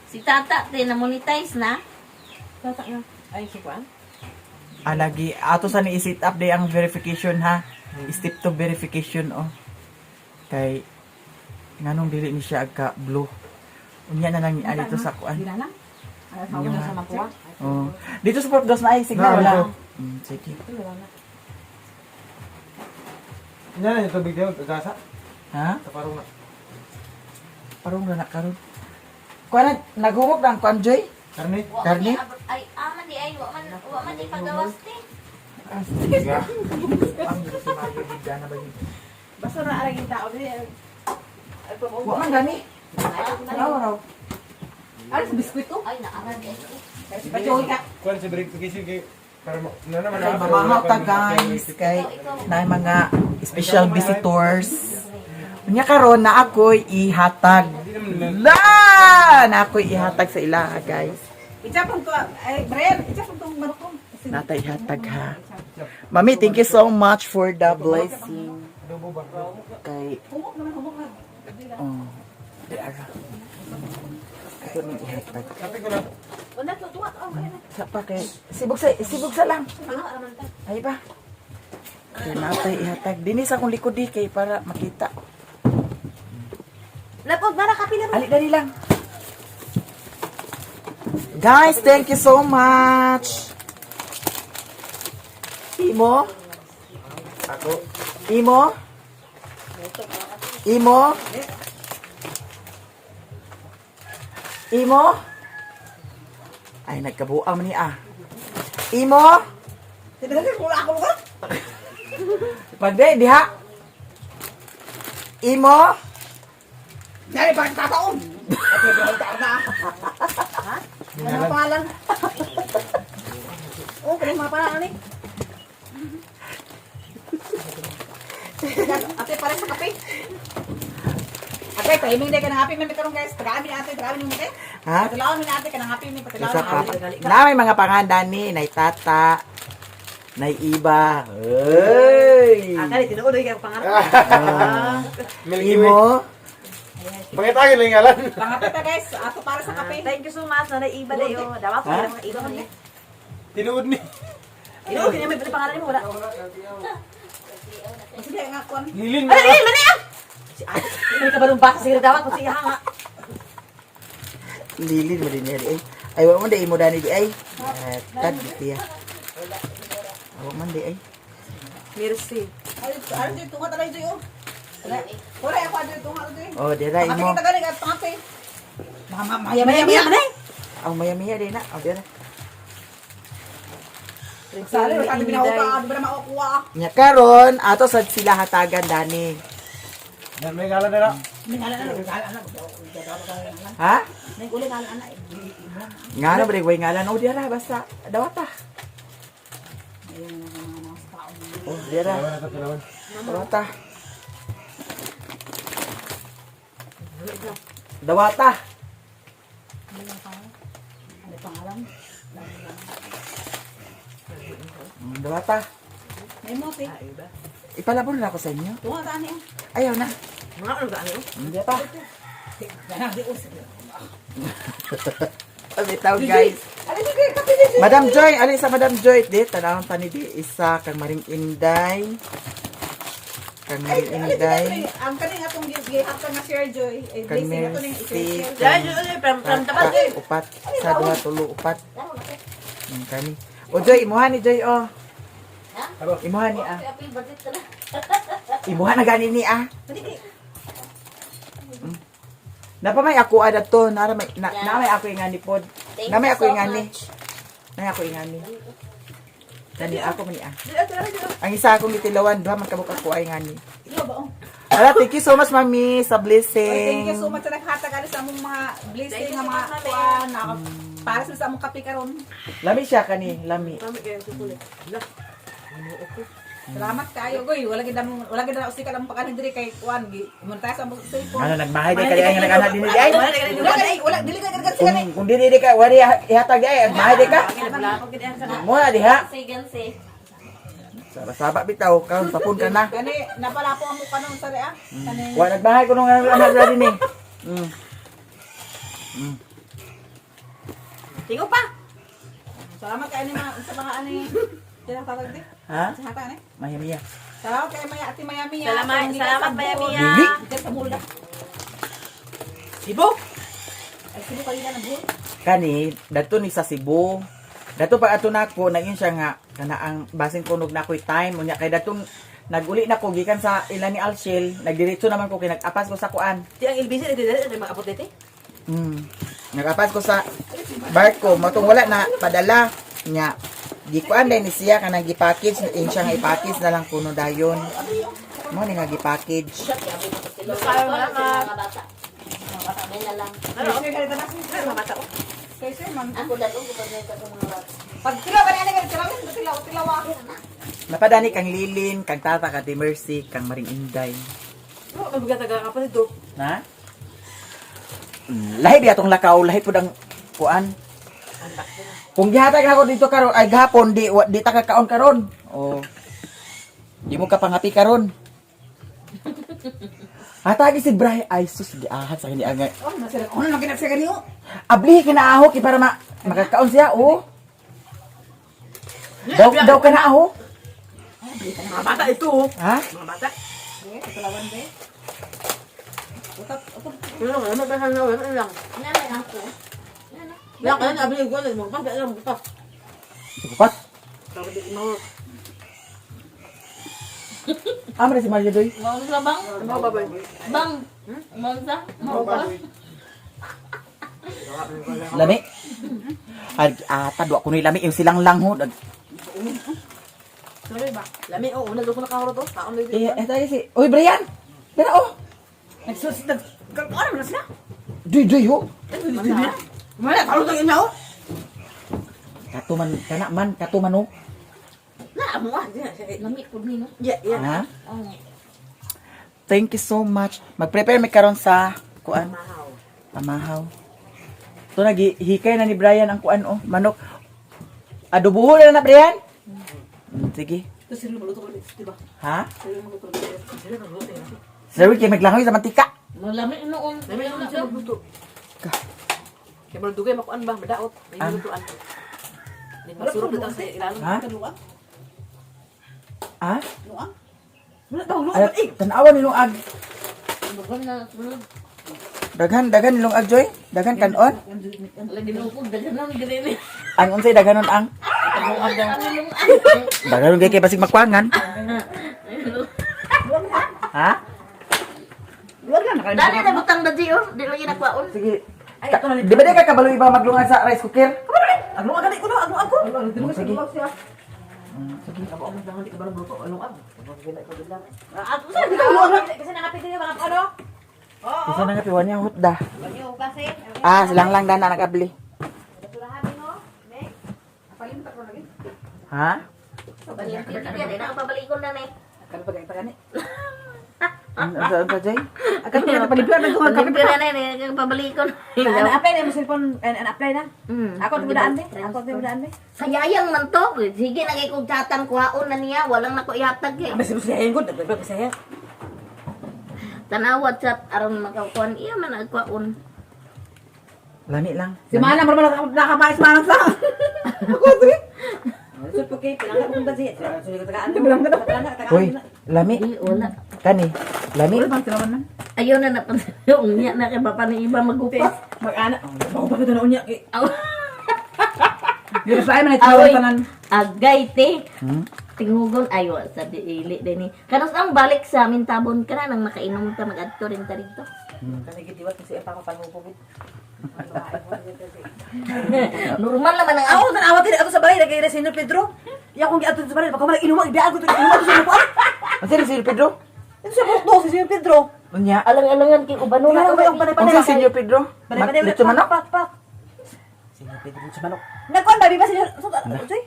Si Tata te na monetize na. Tata nga. Ay, si Juan. Ah, lagi. Ato sa ni i-set up day ang verification ha. Step 2 verification oh. Kay nganong dili ni siya agka blue. Unya na lang ni dito sa kuan. Di na lang. Yung Sa makuha. Oh. Dito sa Port Dos na ay signal Na, wala. dito. Sige. Yan na yung tubig dito, gasa. Ha? Sa parong na. Parang na karon. Kuan na naghumok na ang kuan Joy? Karne? Wa man Karne? ni ay ama di ay wa man di pagawas te. Ang si Mario Bigana ba yun? Basta na araging tao. Di, ay, Wa man gani. Raw raw. Ano sa biskwit to? Ay naara di ay. Pachoy ka. Kuan sa verification kay para mo na naman Kay mamahaw ta guys kay na mga special visitors. Unya karon na ako'y ihatag. La! Na ako'y ihatag sa ilaha guys. Ichapon to. Ay, Brian, ichapon tong manok ko. Natay ihatag ha. Mami, thank you so much for the blessing. Adobo ba? Kay Humok naman, humok na. oh, di ara. Ito nang ihatag. Kape ko na. Wala, tuwa. Oh, kaya na. Sa pa kay sibog sa lang. Ay ba? Kay natay ihatag. Dinhi sa akong likod di kay para makita. Lapod, mara, kapila. Ali dali lang. Guys, thank you so much. Imo? Ako. Imo? Imo? Imo? Ay, nagkabuang ni ah. Imo? Tinagay ko ako ka. Pagde, diha. Imo? Dali pa tataon. Ate, bro, na. Ha? Ano pangalan? Oh, kani mga pangalan ni. Ate, pare sa kape. Ate, tahimik na ka ng happy may karon guys. Tagami ate, tagami nimo ate. Ha? Patilawan mi ate ka ng happy mi patilawan. Isa pa. Na may mga pangandan ni, nay tata, nay iba. Hey! Ah, kali, tinuod kayo pangarap. Ah. Milky Way. Imo? Pangitagin lang ngalan. Pangape ta guys, ato para sa kape. Thank you so much. Nanay Iba na yun. Dapat ko mga iba kami. Tinuod ni. Tinuod, kanya may pangalan mo. Wala. Sige nga kon. Lilin Ay, ay, mani ah! Si ate, may kabalong basa. Sige, dapat ko siya nga. Lilin mo din niya di ay. Ay, wa man di imo dani di ay. Tad di ya. Wa man di ay. Merci. Ay, ano dito tunga talay dito. Wala ako dito tunga dito. Oh, dira Pangape imo. kita gani ka pangape. Mama, maya maya maya manay. Aw maya maya di na. Oh, dira. Sali, sa atin binahuka, di ba na makukuha? Nya karon ato sad sila hatagan dani. Yan may ngalan na na. Ha? Nga na ba way ngalan? Oh, dira basta dawata. Oh, dira. Lawan na to, lawan. Dawata. Dawata. Dawata. May mote. Ipalabon na ako sa inyo. Tunga ta ani. Ayaw na. Mga ano ba ano? Hindi pa. Bitaw, guys. Ano sige, kape din. Madam Joy, ali sa Madam Joy. Di, tanawon ta ni di. Isa, kang Maring Inday. Kang Maring Inday. Ang kaning atong gihatag nga share joy. Ay Kang blessing ato ning Mercy. i-share. Joy, Joy, Joy, from tapat, Joy. Upat. Sa duha, tulo, upat. Kani. O Joy, imuha ni Joy, oh. Imuha ni ah. Apil budget ka na. Imuha na gani ni ah. Napa may ako ada to, nara may na, na may ako ingani pod. Thank Na may you ako so ingani. much. Na ako ingani. Dani ako man ni ah. Ang isa akong gitilawan, duha man kabuk ako ay ngani. Ala, thank you so much, Mami, sa blessing. Oy, thank you so much sa naghatag ani sa among mga blessing Thank you nga so mga much, mami. kuan na para sa among kape karon. Lami siya kani, lami. Salamat kayo goy. Wala gid among wala gid na usika ang pakanin diri kay kuan gi mun tayo sa among cellphone. Ano nagmahay di kay ang nagana dinhi ay. Wala kay wala dili ka gid Kung kung dili di ka wari ihatag di ay, mahay di ka. Mo na diha. Sige, Saba-saba bitaw, karon tapon ka na. Gani napala po ang mukha nung sari ah. Kani Wa nagmahay ko nung anak na dinhi. Tingo pa. Salamat kayo ni mga sa mga ani. Dili tawag di. Ha? Sa hatag ani. Maya-maya. Salamat kay Maya Ate Maya Mia. Salamat, salamat, Maya Mia. Dili. Dili sa mula. Sibo. Ay sino kanina na buhol? Kani dato ni sa Cebu. Dato pag ato nako nagyun siya nga kana ang basin kunog na ako'y time unya kay datong naguli na ko gikan sa ila ni Alshel, nagdiretso naman ko kay nag-apas ko sa kuan. Di ang LBC, di dali, di maabot dito. Nag-apas ko sa barko, motong wala na padala nya. Gi kuan din ni siya kanang gi-package in siya nga i-package na lang kuno dayon. Mo ni nga gi-package. Salamat. Mga bata. Mga bata, may na lang. Kay sir ganito na sir mga bata. Kay sir ma'am. Ako dalo ko pag sa mga bata. Pag tilaw gani ani gani tilaw tilaw tilaw ah. Napadani kang Lilin, kang Tata, kang Ate Mercy, kang Maring Inday. Oh, mabigat ka pa dito. Na? Lahi di atong lakaw, lahi pud ang kuan. Kung gihatag na ako dito karon ay gahapon di wa, di ta kakaon karon. Oh. Di mo ka pangapi karon. Hatagi si Bray ay sus giahat sa kini ang Oh, nasa ono lang kinagsa gani oh. Abli kinaaho kay para ma makakaon siya oh. Daw daw ka na aho. Mga bata ito. oh. Ha? Mga bata. Eh, tilawan be. Utap utap. Ano lang, ano lang, ano lang. Nanay ako. Wala ka na, abli ko, magpas, alam, magpas. Upat. Sabi di mo, Amra si Mario doy. Maunsa bang? mo babay. Bang. Maunsa? Maunsa? Lami. Ay, ata duwa kunoy lami yung silang lang ho. Sorry ba? Lami, oh, una ko nakahuro to. Taon na Eh, eh tayo si Uy, Brian. Dara oh. Nagsus nag ano man sila? Doy doy ho. Wala, talo tang ina oh. Kato man kana man kato man oh. Na, mo ah, di na siya. Lami pud ni no. Yeah, yeah. Ha? Oh. Thank you so much. Mag-prepare mi karon sa kuan. Pamahaw. To nagi hikay na ni Brian ang kuan oh, manok. Adobuho na na Brian. Sige. Ito sino magluto ko di ba? Ha? Sino magluto? Sino magluto? Sir, kay maglangoy sa mantika. Lami noon. Lami naman siya magluto. Kaya maludugay makuan ba, madaot. May Ah. lutuan. Masurok dito sa ilalim. Ha? Luang? Ha? Luang? Wala daw lutuan Ala, eh. tanawa nilong ag. Bukan na sulod. Daghan, daghan nilong ag joy. Daghan kanon. Lagi nukog daghanon gani ni. Ang unsay daghanon ang daghanon kay kay basig makwangan. Ha? Luang lang nakalimot. Dali na butang da di oh. Di lagi nakwaon. Sige. Di ba di ka kabalo iba maglungan sa rice cooker? Agluan gani ko no, agluan ko. Sige. Ako sa Kasi nakapit din mga ano. Isa na nga piwan niya hutda. Yung kasi. Ah, silang lang dana nagabli. Palimot ako lagi. Ha? Pabalikon na di na pabalikon na ni. Kan pag ita gani. Ano sa Jay? Akan pag palibyan nag kape. Pabalikon na ni, pabalikon. An-apply na mo cellphone, an-apply na. Ako timudaan be. Ako timudaan be. Sayayang man to. Sige na kay kog chatan kuhaon na niya, walang nako ihatag eh. Basta basta ko, dagdag basta. Tanawa chat aron makakuan iya man agkuan. Lami lang. Si Mana, marunong nakapais Mana sa. Ako, sige. Hoy, lami. Di wala. Kani, lami. Wala bang tinawan na? Ayaw na napansin. Unya na kay bapa ni iba magupas. Mag-ana. Ako pa na unya. Aw. Dito sa ay man tinawan Aoy. tanan. Agay te. Hmm? Tingugon ayo sa diili din ni. Kanos ang balik sa amin tabon ka na nang makainom ta magadto rin ta dito. Normal naman ang Ako tanawa din ato sa balay nagay si Senyor Pedro. Ya akong giadto sa balay baka man inuwa ibiag ko inuwa to sa lupa. Unsa ni Sir Pedro? Ito sa bukdo si Senyor Pedro. Unya. Alang-alangan kay uban Wala na. ko yung panay-panay. Unsa si Sir Pedro? Panay-panay. Lechon manok? Pak pak. Sir Pedro lechon manok. Nagkuan ba ba Senyor? Soy.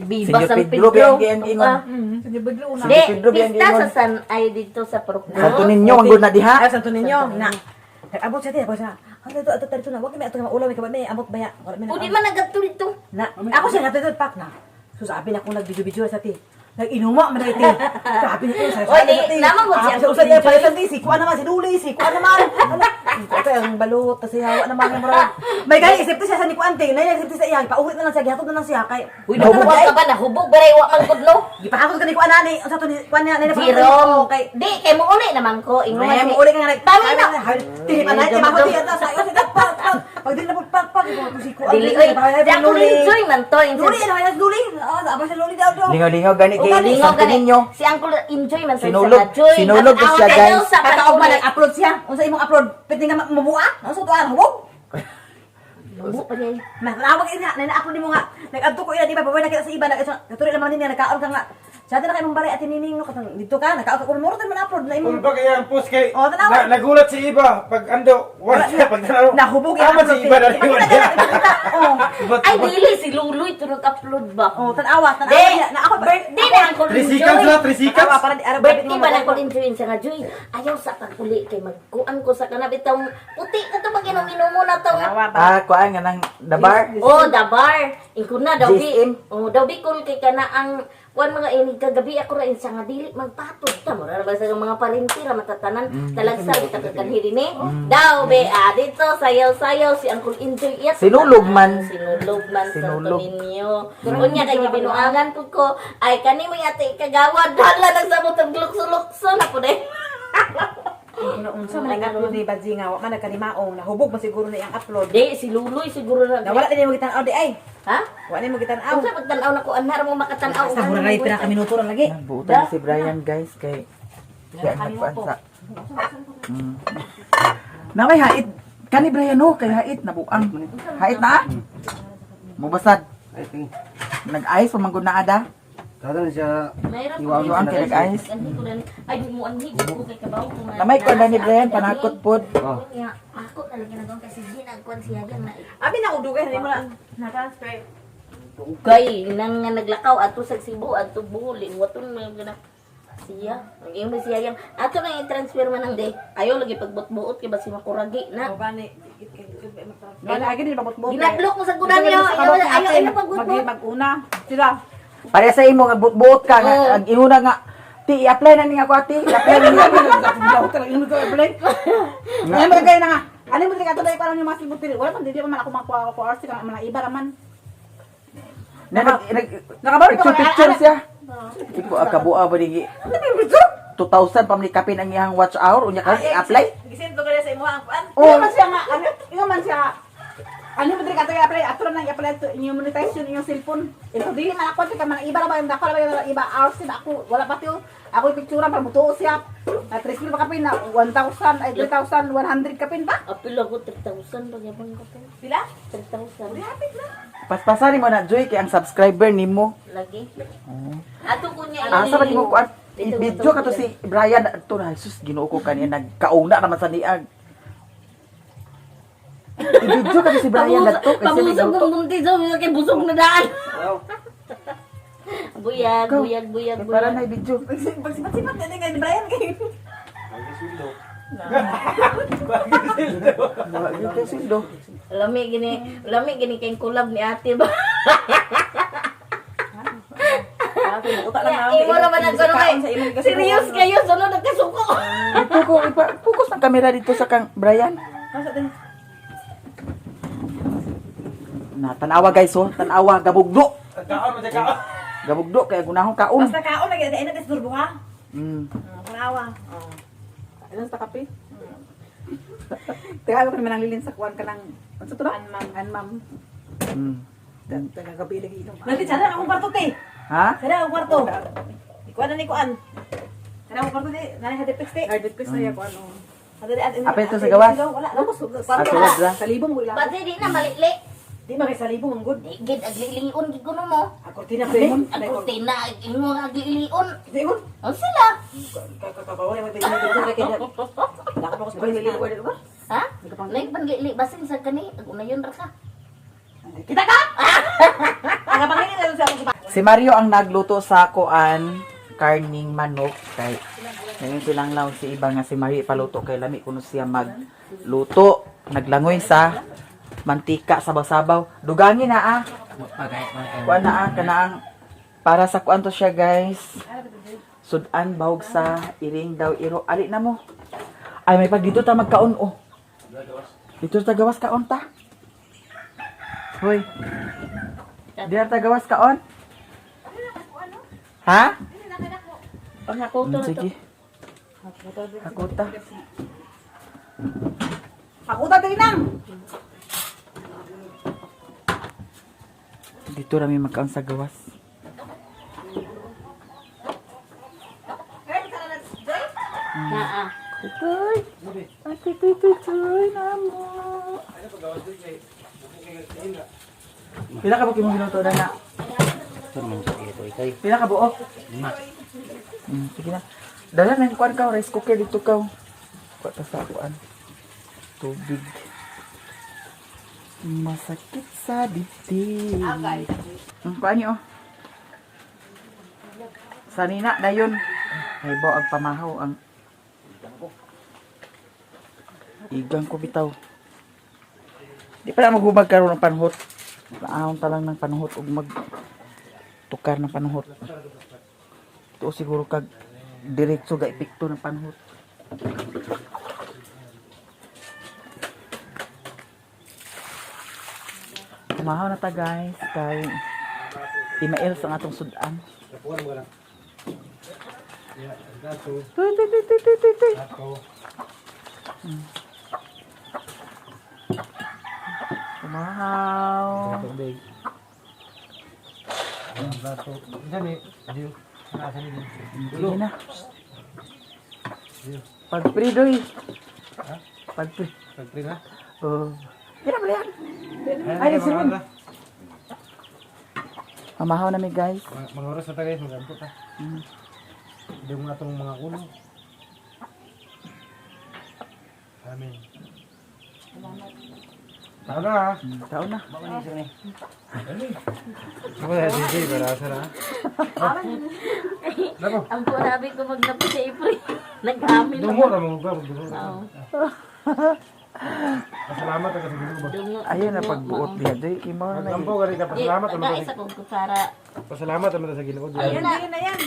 Biba Senyor San Pedro, Pedro. biyang giyang ingon. Ah. Sige, baglo una. Di, Pedro, biyang pista ingon. sa San ay dito sa Porokno. Santo Niño ang gud na diha. Ay Santo Niño na. Abot siya abot siya. Ano ito ato dito na. Wag may ato nga maulaw may kabay may amot baya. Wala may Udi man nagadto dito. Na, ako siya nga pak na. So sabi na akong nag-video-video sa ti. Nag-inuma man na iti. Sabi niya, sa Oy, di, naman ko siya. Sa usa niya palitan ti, si kuan naman si Luli, si kuan naman. Ala, ito ang balot kasi hawa naman ang murag. May gani isip ti siya sa ni kuan ti. Nay isip ti sa iya, pauwi na lang siya, gihatod na lang siya kay. Uy, nahubog ka ba? Nahubog ba wa man gud no? Gipahakot ka ni kuan ani, unsa to ni kuan niya nay Jerome. kay Di, kay mo uli naman ko. Ingon May man mo uli ka nga Pawi na. Tini pa na, ti pa ta sa iyo pak pak. Pag dili na po pak pak ko si kuan. Dili, oy. Di ako enjoy man to. Luli na luli. Ah, apa siya luli daw daw. Lingaw-lingaw gani kay Lingaw Santo gani. Niño. Si Uncle enjoy man sa Sinulog. sa Joy. Sinulog ko siya, guys. Sa Kataog man pag-uli. nag-upload siya. Unsa imong upload? Pwede nga mabuha? Unsa to ah, hubog? Buo pa niya. Natawag ina, na na-upload nimo nga. Nag-adto ko ina di ba pabay nakita sa iba nag katuri naman niya nakaon ka nga. Sa na kay mong balay ati nining no katong dito ka nakaon ka kuno mo man upload na imong. Ulba kaya ang post kay Oh, tanawa. na, nagulat si iba pag ando wala siya pag tanaw. Nahubog yung Ama si upload. iba na rin. Ipakita na, ipakita. Oh. Ay, dili si Luloy to nag-upload ba? Oh, tanawa, tanawa Di. niya. Na ako Birthday na Uncle 3 Enjoy. seconds na, 3 seconds. Tanawa para di araw Birthday ba na Uncle Enjoy siya nga Joy? Ayaw sa pag-uli kay magkuan ko sa kanab itong puti ka to pag inom mo na to. Ah, kuan nga nang the bar. Oh, the bar. Ingkon na daw bi. GSM. Oh, daw bi kun kay kana ang kuan mga inig kagabi ako ra insa nga dili magpatod ta mura ra ba sa mga parinti ra matatanan talagsa kita kakanhi dinhi. Daw be ah, dito sayaw-sayaw si Uncle Enjoy iya. Sinulog man. Sinulog man Sinulog. Santo Niño. Unya kay gibinuangan pud ko ay kani mo yata ikagawad hala nagsabot ang lukso-lukso na pud eh. Una unsa man nag-upload ni Badzi nga wa man nagkanimaong nahubog man siguro na iyang upload. Di si Luloy siguro na. Na wala din mo gitan-aw di ay. Ha? Wa ni mo gitan-aw. Unsa pagtan-aw na ko anhar mo makatan-aw. Basta mura na pira ka minuto ra lagi. Buutan si Brian guys kay siya ang nagkuan sa. Na may hait. Kani Brian no kay hait nabuang. Hait na. Mubasad. Ay, ting. Nag-ice pa man gud na ada. Kada na siya. Mayroon Iwang Iwang kay nag-ice. Anhi ko lang. Ay, di mo anhi ko kay kabaw ko nga. Na may kuan na ni Brian panakot pod. Oh. Unya, ako talaga nagong kasi ginagkuan siya gang na. Abi na udugay hindi mo na na-transfer. Ugay nang nga naglakaw ato sa Cebu ato Bohol waton mo gana. Siya, ang iyong siya yang ato nang i-transfer man ang day. Ayaw lagi pagbot-buot kay basi makuragi na. Gani Gani agi din pabot-bot. Ginadlok mo sa gunan niyo. Ayaw ayaw ayaw pagbot-buot. Mag-una sila. Para sa imo nga buot ka nga Oo. ang inguna nga ti i-apply na ni ako ati, i-apply na ni ako. Apply. Ano mo kay na nga? Ano mo dili kato dai parang yung mga silbot dili. Wala man dili pa man ako makuha ko RC kang mga iba raman. Na nag nag Nakabalo ka picture ba? picture siya. Iko ang kabua ba ni 2,000 pa man ni kapin ang iyang watch hour unya karon i-apply. Gisinto ka sa imo ang kuan. Oh. man siya nga, ano, ikaw man siya. Ano mo dili kato i-apply ato lang i-apply to inyong monetization inyong cellphone. Ito dili man ako kay mga iba ra ba dako ra ba iba RC na ako wala pa tiyo. Ako picture para mutuo siya. Na 3,000 pa kapin na 1,000 ay 3,100 kapin pa. Apil ako 3,000 pagyabang ko. Pila? 3,000. Paspasan mo na Joy kay ang subscriber nimo. Lagi. Ato ko niya. Asa ba nimo kuan? I-video ka to si Brian ato na Jesus Ginoo ko kaniya nagkauna naman sa niag. I-video ka to si Brian adto kay siya Pabusog nagluto. kong buntis oh, kay busog na daan. Buyag, Ikaw. buyag, buyag, Para buyag. na i-video. Pagsipat-sipat na kay Brian kay. Wala gyud kay sweldo. Lami gini kay kulab ni ate ba. Ah, Buta lang Ya, imo ra man ang kuno kay. Serious kayo sunod nagkasuko. Ito ko ipa-focus ang kamera dito sa kang Brian. Na tanawa guys oh, tanawa gabugdo. Kaon mo kaon. Gabugdo kay gunahong kaon. Basta kaon lagi ay na turbo ha. Kunawa. Oh. Ilan sa kape? Teka, ako naman ang lilin sa kuwan ka ng... Ano to na? Anmam. Anmam. Taga gabi lagi inom. Nanti sana akong kwarto te. Ha? Sana akong kwarto. Ikuan na ni kuan. Sana akong kwarto te. Nanay hadi fix te. Hard quiz na yan ano. Hadi Apa ito sa gawas? Wala lang Ah, sulod ra. Sa libong mo ilang. Pati di na malili. Di man kay salibong ang good. Di gid aglilion gid kuno mo. Ang kurtina pa Ang kurtina ingo nga aglilion. Ingon. Ang sila. Kakakawala mo tingnan dito kay Dako ko sa Panglili ko ba? Ha? Nay panglili basin sa kani ag unayon ra ka. Kita ka? Ang pangilin na sa akong Si Mario ang nagluto sa kuan karning manok kay ngayon silang law si iba nga si Mario ipaluto kay lami kuno siya magluto naglangoy sa mantika sabaw-sabaw dugangin na ah kuan na ah kanaang para sa kuan to siya guys sudan bahog sa iring daw iro ali na mo ay may pag dito ta magkaon oh dito ta gawas kaon ta. Hoy, diyan ta gawas kaon. Ha? Ang hakuto na to. Sige. Hakuta. Ako ta dili nang. Dito rami magkaon sa gawas. Naa. Tutoy. Ay, tutoy, tutoy, namo. Pila ka buok imong giluto na na? Pila ka buok? Lima. Sige na. Dala na kuan ka rice cooker dito ka. Kuan ta sa kuan. Tubig. Masakit sa dibdib. Kuan niyo. Oh. Sanina dayon. Ay bo ang pamahaw ang Igang ko bitaw. Di pa na maghubag karon ng panhot. Naahon ta lang ng panhot ug mag tukar ng panhot. Ito siguro kag diretso ga epekto ng panhot. Kumahaw na ta guys kay imail sa atong sudan. Tapuan mo lang. Ya, dato, Tuy tuy tuy tuy tuy tuy. Tuy. dato. Kumahaw. Tubig. Dato. Diyan eh. Diyo. Nasa ni. Sige na. Pag-pre doy. Pag-pre. Pagpre na. Oh. Kira ba yan? Ay, si Ron. Mamahaw na mi guys. Mga oras na ta guys, magampo ta. Hindi mo atong mga ulo. Amen. Tao na ha. Tao na. Ako na DJ, para sa na. Nako, Ang purabi ko magnapi sa April. Naghamin. dungo ra mo ba? Dungo. Oo. Pasalamat ka sa Ginoo ba? Dungo. Ayun na pagbuot niya doy. Imo na. Magampo ka rin ka, pasalamat Di, naman aga, isa kong kutsara. Pasalamat naman sa Ginoo. Ayun na. Ayun na yan.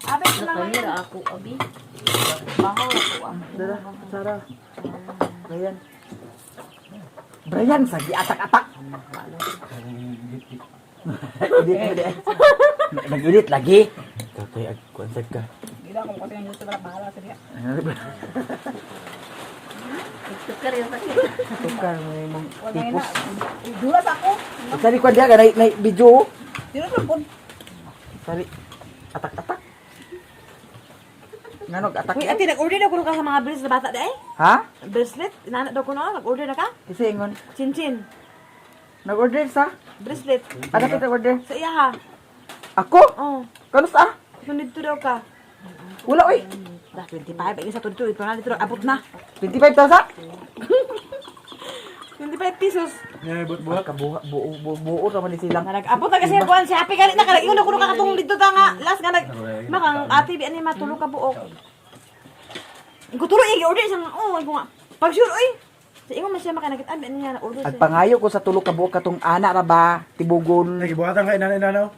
Abe ko lang. Nakamira ako, abi. Bahaw ako ah. Dara, Sara. Brian. Brian, sagi atak-atak. Edit mo di. Nag-edit lagi. Tatay, ag kuansag ka. Gila ko kasi ang YouTube wala bahala sa diya. Tukar yung sakit. Tukar mo imong Wala na. tipos. Dulas ako. Sari ko diya ganay na video. Dilo sa pud. Sari atak-atak. Nganog atak. Uy, ate, nag-order na ko ka sa mga bracelet na bata di ay. Ha? Bracelet? Inana daw ko na, nag-order na ka? Kasi ingon, Chin-chin. nag-order sa? Bracelet. Ano ka nag-order? Sa iya ha. Ako? Oh, Kanus ah? sunod to daw ka. Wala oy. Dah 25, ay sa 22, ito na dito, abot na. 25,000? 25 pesos. Yeah, buhat-buhat. Kabuha, buo, buo, buo raman ni silang. Nga nag-abot na kasi kuan si Happy galit na ka ingon ko ka katong dito ta nga last nga nag makang ate bi ani matulog ka buok. Ingo tulo i order siya nga oh ingo nga. Pag sure oy. Sa ingon man siya makanakit abi ani nga na order At siya. pangayo ko sa tulo ka buok katong ana ra ba, tibugon. Nagibuhatan ka inana inana.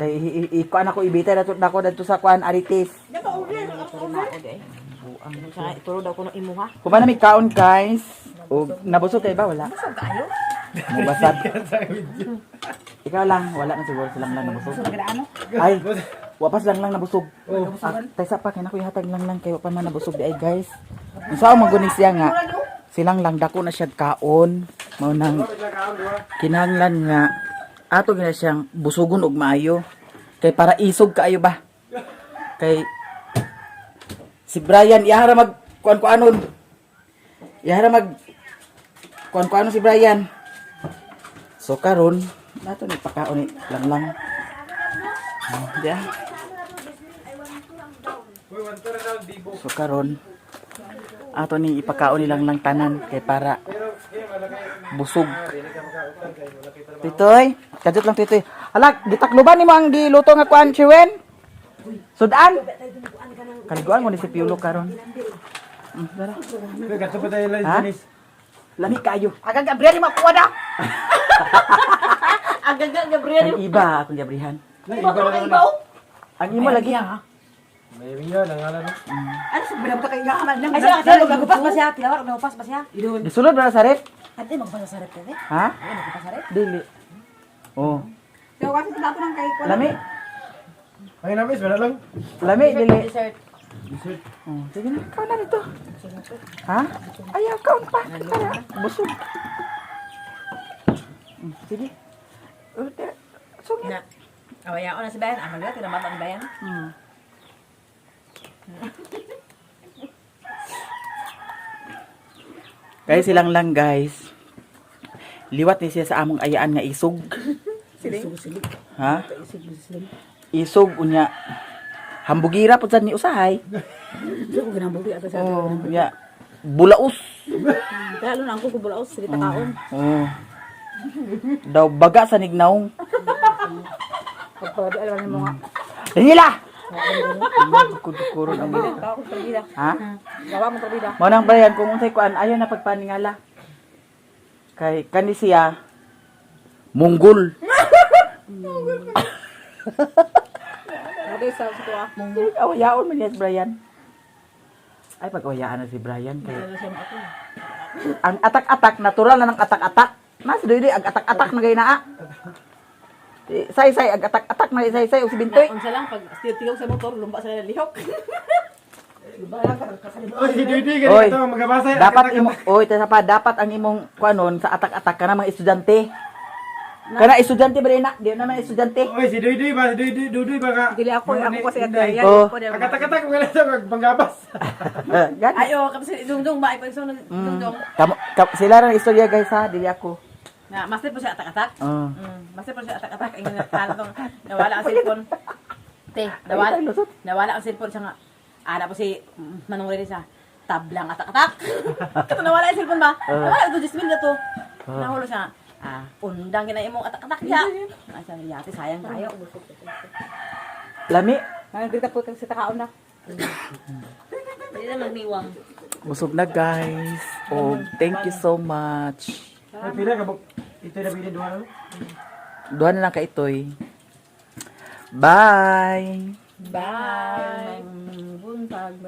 Kay ikuan ako ibitay na nako dadto sa kuan Arites. Buang. Siya ituro daw ko ng imuha. Kuman na may kaon guys. O nabusog kay ba wala? Busog kaayo. Mubasad. Ikaw lang, wala na siguro silang lang nabusog. Ay, wapas lang lang nabusog. Ah, taysa pa kay nako ihatag lang lang kay wa pa man nabusog di ay guys. Unsa ang magunis siya nga? Silang lang dako na siya kaon. Mao nang kinahanglan nga ato gina siyang busugon og maayo. Kay para isog kaayo ba? Kay si Brian iyahara mag kuan kuanon. Iyahara mag kuan kuanon si Brian. So karon nato ni pakaon ni lang lang. Yeah. So karon ato ni ipakaon nilang lang tanan kay para busog. Titoy, kadjot lang titoy. Hala, gitakluban nimo ang giluto nga kuan Chiwen. Sudan. Kaliguan ko ni si Piolo karon. Dara. Gato pa tayo lang, Ha? Denise. Lami kaayo. Agang Gabriel makuha na. Agaga Gabriel. Ang iba akong gabrihan. Iba na naman. Ang imo lagi ha. May yun, ang ngalan. no? Ano sa binabta kay gaman lang. Ay siya siya naghupas ba siya? Tilawar naghupas ba siya? Gisulod ba na sa ref? Ate magpasa sa rep eh. Ha? Dili. Oh. So kasi sa dato nang kay kuan. Lami. Ang inamis, wala lang. Lami dili. Dessert. Oh, sige na, ikaw na dito. Ha? Ayaw, kaon pa. Tara, busog. Sige. Oh, tara. Sungit. Na. Awaya ko na si Bayan. Amal ba tinamata ni Bayan? Guys, silang lang guys. Liwat ni siya sa among ayaan nga isog. Ha? Isog unya. Hambugira pud sad ni usahay. Oh, unya. Bulaos. Lalo na ako kubulaos sige takaon. Oh. Daw baga sa nignaong. Pagpadi alam mo nga. Daniela! Kudukuron ang mga. Gawa ko trabida. Ha? Gawa mo trabida. Mao nang Brian kung unsay kuan ayo na pagpaningala. Kay kani siya Munggol. Ano sa sa tuwa? Awayaon man niya si Brian. Ay pag-awayaan na si Brian kay ang atak-atak natural na ng atak-atak. Mas doy ang atak-atak na gay naa. Say-say ang atak-atak na say-say og si Bintoy. Unsa lang pag tigaw sa motor lumba sa lihok. Oh, si Dudy, Oy, ganito, magabasa. Dapat imo oy tesa pa dapat ang imong kuanon sa atak-atak kana mga estudyante. Kana estudyante ba na? Di naman estudyante. Oy, si Dudy ba? Si Dudy, Dudy ba ka? Dili ako, ako kasi at yan. Oh. Akatak-atak, mga nasa magpanggabas. Gani. Ayo kasi dungdung ba ipag sunod dungdung. Kamo, sila ra ang istorya guys ha, dili ako. Na master po siya atak-atak. Oh. Master po siya atak-atak. Ang tong nawala ang cellphone. Te, nawala. Ay, lusot. Nawala ang cellphone siya nga. Ana po si Manong Rene sa tablang atak-atak. Kato nawala ang cellphone ba? Nawala ito Jasmine na to. Nahulo siya nga. Ah, undang gina imong atak-atak ya. Ay, sabi niya, "Ate, sayang kayo." Lami, Nagdita po kasi takaon na. Hindi na magniwang. busog na guys. Oh, thank you so much. Ay, pila ka, ito na pili duha no? Duha na lang ka itoy. Bye. Bye. Buntag.